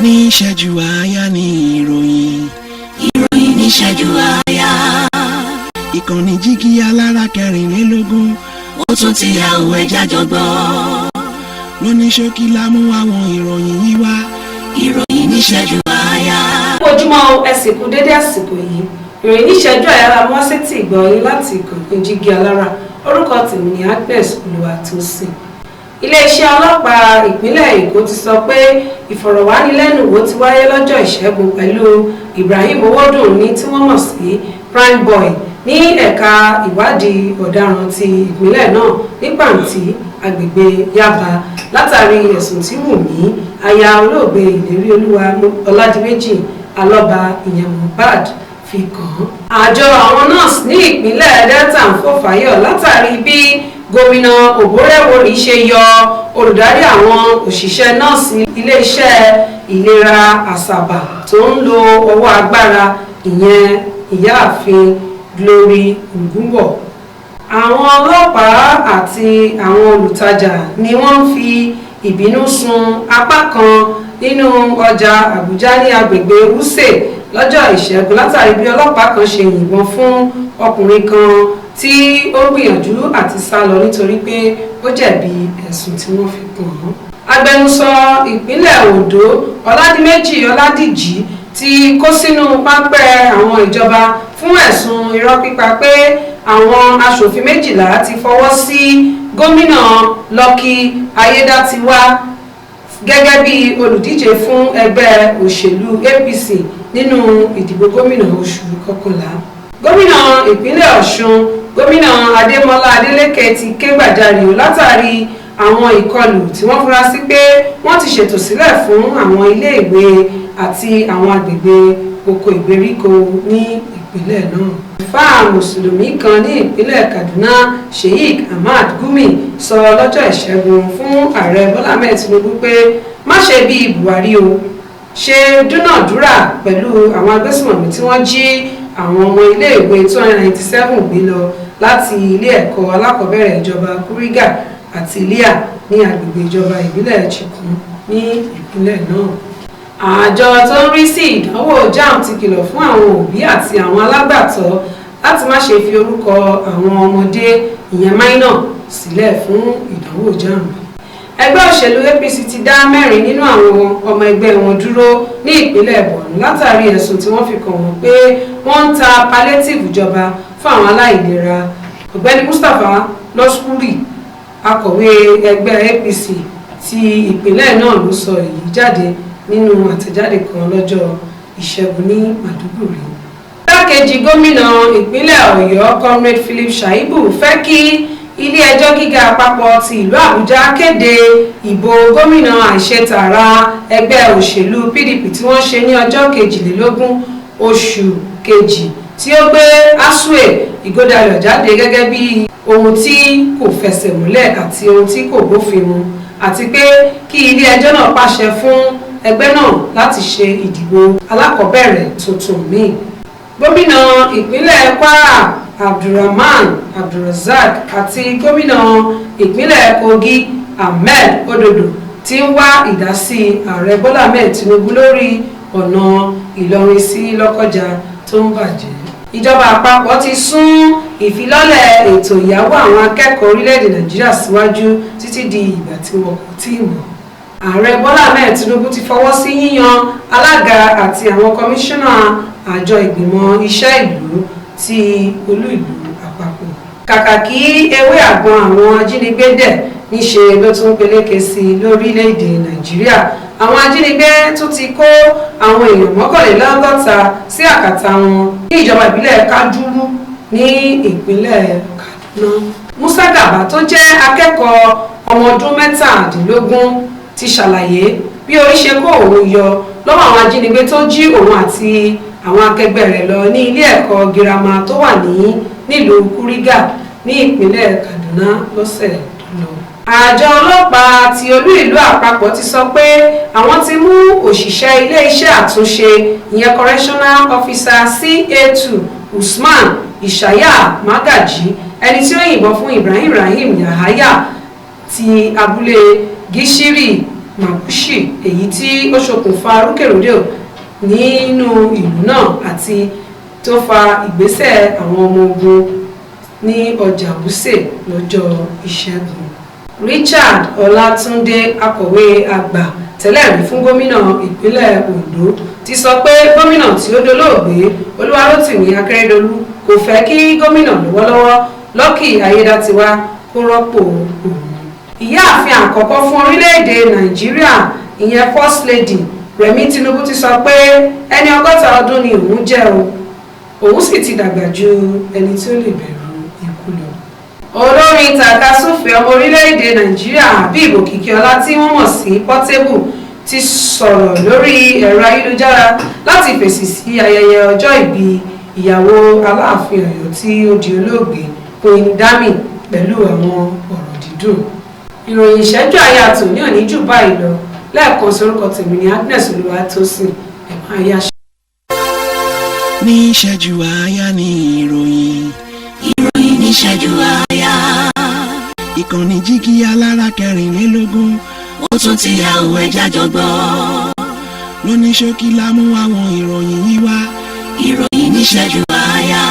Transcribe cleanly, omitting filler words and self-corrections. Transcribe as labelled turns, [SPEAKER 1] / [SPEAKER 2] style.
[SPEAKER 1] Ní ìṣẹ́jú àáyá ní ìròyìn.
[SPEAKER 2] Ìròyìn níṣẹ́jú àáyá.
[SPEAKER 1] Ìkànnì Jígí Alára 24.
[SPEAKER 2] Ó tún ti yà òun, ẹja jọgbọ́.
[SPEAKER 1] Lóní ṣókí la mú àwọn ìròyìn yìí wá.
[SPEAKER 2] Ìròyìn níṣẹ́jú àáyá.
[SPEAKER 3] Ojúmọ́, ẹ sì kú dédé àsìkò yìí. Ìròyìn níṣẹ́jú àyà la mú wá sétí ìgbọ́ yín láti ìkànnì Jígí Alára. Orúkọ tèmi ní Agnes Olúwatósìn. Iléeṣẹ́ ọlọ́pàá ìpínlẹ̀ Èkó ti sọ pé ìfọ̀rọ̀wánilẹ́nuwò ti wáyé lọ́jọ́ Ìṣẹ́gun pẹ̀lú Ibrahim Owódùnní tí wọ́n mọ̀ sí Prime Boy ní ẹ̀ka ìwádìí ọ̀daràn ti ìpínlẹ̀ náà ní Pàǹtí, agbègbè Yaba, látàrí ẹ̀sùn tí Wùmí, aya olóògbé Ìlérí Olúwa Ọládìméjì Alọ́ba, ìyẹn Mohbad, fi kàn án. Àjọ àwọn nọ́ọ̀sì ní ìpínlẹ̀ Delta ń fò fáyọ̀ látàrí bí Gómìnà Oborevwori ṣe yọ olùdarí àwọn òṣìṣẹ́ nọ́ọ̀sì iléeṣẹ́ ìlera Àsàbà tó ń lo ọwọ́ agbára, ìyẹn Ìyáàfin Glory Ngubo. Àwọn ọlọ́pàá àti àwọn olùtajà ni wọ́n ń fi ìbínú sun apá kan nínú ọjà Àbújá ní agbègbè Wuse lọ́jọ́ Ìṣẹ́gun látàrí bí ọlọ́pàá kan ṣe yìnbọn fún ọkùnrin kan tí ó gbìyànjú àti sá lọ nítorí pé ó jẹ̀bi ẹ̀sùn tí wọ́n fi kàn án. Agbẹnusọ ìpínlẹ̀ Ondo, Ọládìméjì Ọládìjì, ti kó sínú páńpẹ́ àwọn ìjọba fún ẹ̀sùn irọ́ pípa pé àwọn aṣòfin 12 ti fọwọ́ sí Gómìnà Lucky Ayédàtiwá gẹ́gẹ́ bí olùdíje fún ẹgbẹ́ òṣèlú APC nínú ìdìbò gómìnà oṣù kọkànlá. Gómìnà ìpínlẹ̀ Ọ̀ṣun, Gómìnà Adémọlá Adélékè, ti ké gbàjarè látàrí àwọn ìkọlù tí wọ́n fura sí pé wọ́n ti ṣètò sílẹ̀ fún àwọn iléèwé àti àwọn agbègbè oko ìgbèríko ní ìpínlẹ̀ náà. Àlùfáà mùsùlùmí kan ní ìpínlẹ̀ Kaduna, Sheikh Ahmad Gumi, sọ lọ́jọ́ Ìṣẹ́gun fún Ààrẹ Bọ́lá Ahmed Tinubu pé má ṣe bíi Buhari o ṣe dúnàdúrà pẹ̀lú àwọn agbésùmọ̀mí tí wọ́n jí àwọn ọmọ iléèwé 297 gbé lọ láti ilé ẹ̀kọ́ alákọ̀ọ́bẹ̀rẹ̀ ìjọba Kuriga àti Ilia ní agbègbè ìjọba ìbílẹ̀ Chikun ní ìpínlẹ̀ náà. Àjọ tó ń rí sí ìdánwò JAMB ti kìlọ̀ fún àwọn òbí àti àwọn alágbàtọ́ láti má ṣe fi orúkọ àwọn ọmọdé, ìyẹn minor, sílẹ̀ fún ìdánwò JAMB. Ẹgbẹ́ òṣèlú APC ti dá mẹ́rin nínú àwọn ọmọ ẹgbẹ́ wọn dúró ní ìpínlẹ̀ Borno látàrí ẹ̀sùn tí wọ́n fi kàn wọ́n pé wọ́n ń ta palliative ìjọba fún àwọn aláìlera. Ọ̀gbẹ́ni Mustapha Lọ́sùkúrì, akọ̀wé ẹgbẹ́ APC ti ìpínlẹ̀ náà, ló sọ èyí jáde nínú àtẹ̀jáde kan lọ́jọ́ Ìṣẹ́gun ní Maiduguri. Igbákejì gómìnà ìpínlẹ̀ Ọ̀yọ́, Comrade Philip Shaibu, fẹ́ kí ilé-ẹjọ́ gíga àpapọ̀ ti ìlú Àbújá kéde ìbò gómìnà àìṣetààrà ẹgbẹ́ òṣèlú PDP tí wọ́n ṣe ní ọjọ́ 22 oṣù kejì tí ó gbé Asue Ighodalo jáde gẹ́gẹ́ bí ohun tí kò fẹsẹ̀ múlẹ̀ àti ohun tí kò bófin mu, àti pé kí ilé-ẹjọ́ náà pàṣẹ fún ẹgbẹ́ náà láti ṣe ìdìbò alákọ̀ọ́bẹ̀rẹ̀ tuntun míì. Gómìnà ìpínlẹ̀ Kwara, Abdulrahman Abdulrazak, àti gómìnà ìpínlẹ̀ Kogi, Ahmed Ododo, ti ń wá ìdásí Ààrẹ Bọ́lá Ahmed Tinubu lórí ọ̀nà Ìlọrin sí Lọ́kọ́jà tó ń bàjẹ́. Ìjọba àpapọ̀ ti sún ìfilọ́lẹ̀ ètò ìyáwó àwọn akẹ́kọ̀ọ́ orílẹ̀-èdè Nàìjíríà síwájú títí di ìgbà tí wọn kò tíì mọ̀. Ààrẹ Bọ́lá Ahmed Tinubu ti fọwọ́ sí yíyan alága àti àwọn kọmíṣánná àjọ ìgbìmọ̀ iṣẹ́ ìlú ti olú ìlú àpapọ̀. Kàkà kí ewé àgbọn àwọn ajínigbé dẹ̀, níṣe ló tún peléke sí i lórílẹ̀‐èdè Nàìjíríà. Àwọn ajínigbé tún ti kó àwọn èèyàn 81 sí àkàtà wọn ní ìjọba ìbílẹ̀ Kajuru ní ìpínlẹ̀ Kaduna. Musa Gaba tó jẹ́ akẹ́kọ̀ọ́ ọmọ ọdún 17 ti ṣàlàyé bí orí ṣe kó òun yọ lọ́wọ́ àwọn ajínigbé tó jí òun àti àwọn akẹgbẹ́ rẹ̀ lọ ní ilé ẹ̀kọ́ girama tó wà ní nílùú Kuriga ní ìpínlẹ̀ Kaduna lọ́sẹ̀ tó lọ. Àjọ ọlọ́pàá ti olú ìlú àpapọ̀ ti sọ pé àwọn ti mú òṣìṣẹ́ ilé-iṣẹ́ àtúnṣe, ìyẹn correctional officer CA2 Usman Ishaya Magaji, ẹni tí ó yìnbọn fún Ibrahim Rahim Yahaya ti abúlé Gishiri. Mabushi, èyí tí ó ṣokùnfà rúkèrúdò nínú ìlú náà àti tó fa ìgbésẹ̀ àwọn ọmọ ogun ní ọjà Wuse lọ́jọ́ Ìṣẹ́gun. Richard Ọlátúndé, akọ̀wé àgbà tẹ́lẹ̀ rí fún gómìnà ìpínlẹ̀ Ondo, ti sọ pé gómìnà tí ó dolóògbé Olúwarótìmí Akérèdọ́lù kò fẹ́ kí gómìnà lọ́wọ́lọ́wọ́ Lucky Ayédàtiwá kó rọ́pò òun. Ìyáàfin àkọ́kọ́ fún orílẹ̀-èdè Nàìjíríà, ìyẹn First Lady Rẹ̀mí Tinubu, ti sọ pé ẹni 60 ọdún ni òun jẹ́ o, òun sì ti dàgbà ju ẹni tí ó lè bẹ̀rù ikú lọ. Olórin tàkasúfè ọmọ orílẹ̀-èdè Nàìjíríà Habeeb Òkìkíọlá, tí wọ́n mọ̀ sí Portable, ti sọ̀rọ̀ lórí ẹ̀rọ ayélujára láti fèsì sí ayẹyẹ ọjọ́ ìbí ìyàwó Aláàfin Ọ̀yọ́ tí ó di olóògbé, Queen Dami, pẹ̀lú àwọn ọ̀rọ̀ dídùn. Ìròyìn ìṣẹ́jú àyà tòní òní jù báyìí lọ. Lẹ́ẹ̀kan, sórúkọ tèmi ní Agnes Olúwatósìn. Ẹ̀ máa yá.
[SPEAKER 1] Ní ìṣẹ́jú àáyá ní ìròyìn.
[SPEAKER 2] Ìròyìn níṣẹ́jú àáyá.
[SPEAKER 1] Ìkànnì Jígí Alára 24.
[SPEAKER 2] Ó tún ti yà òwe jájọ gbọ́.
[SPEAKER 1] Lóní ṣókí la mú àwọn ìròyìn yìí wá.
[SPEAKER 2] Ìròyìn níṣẹ́jú àáyá.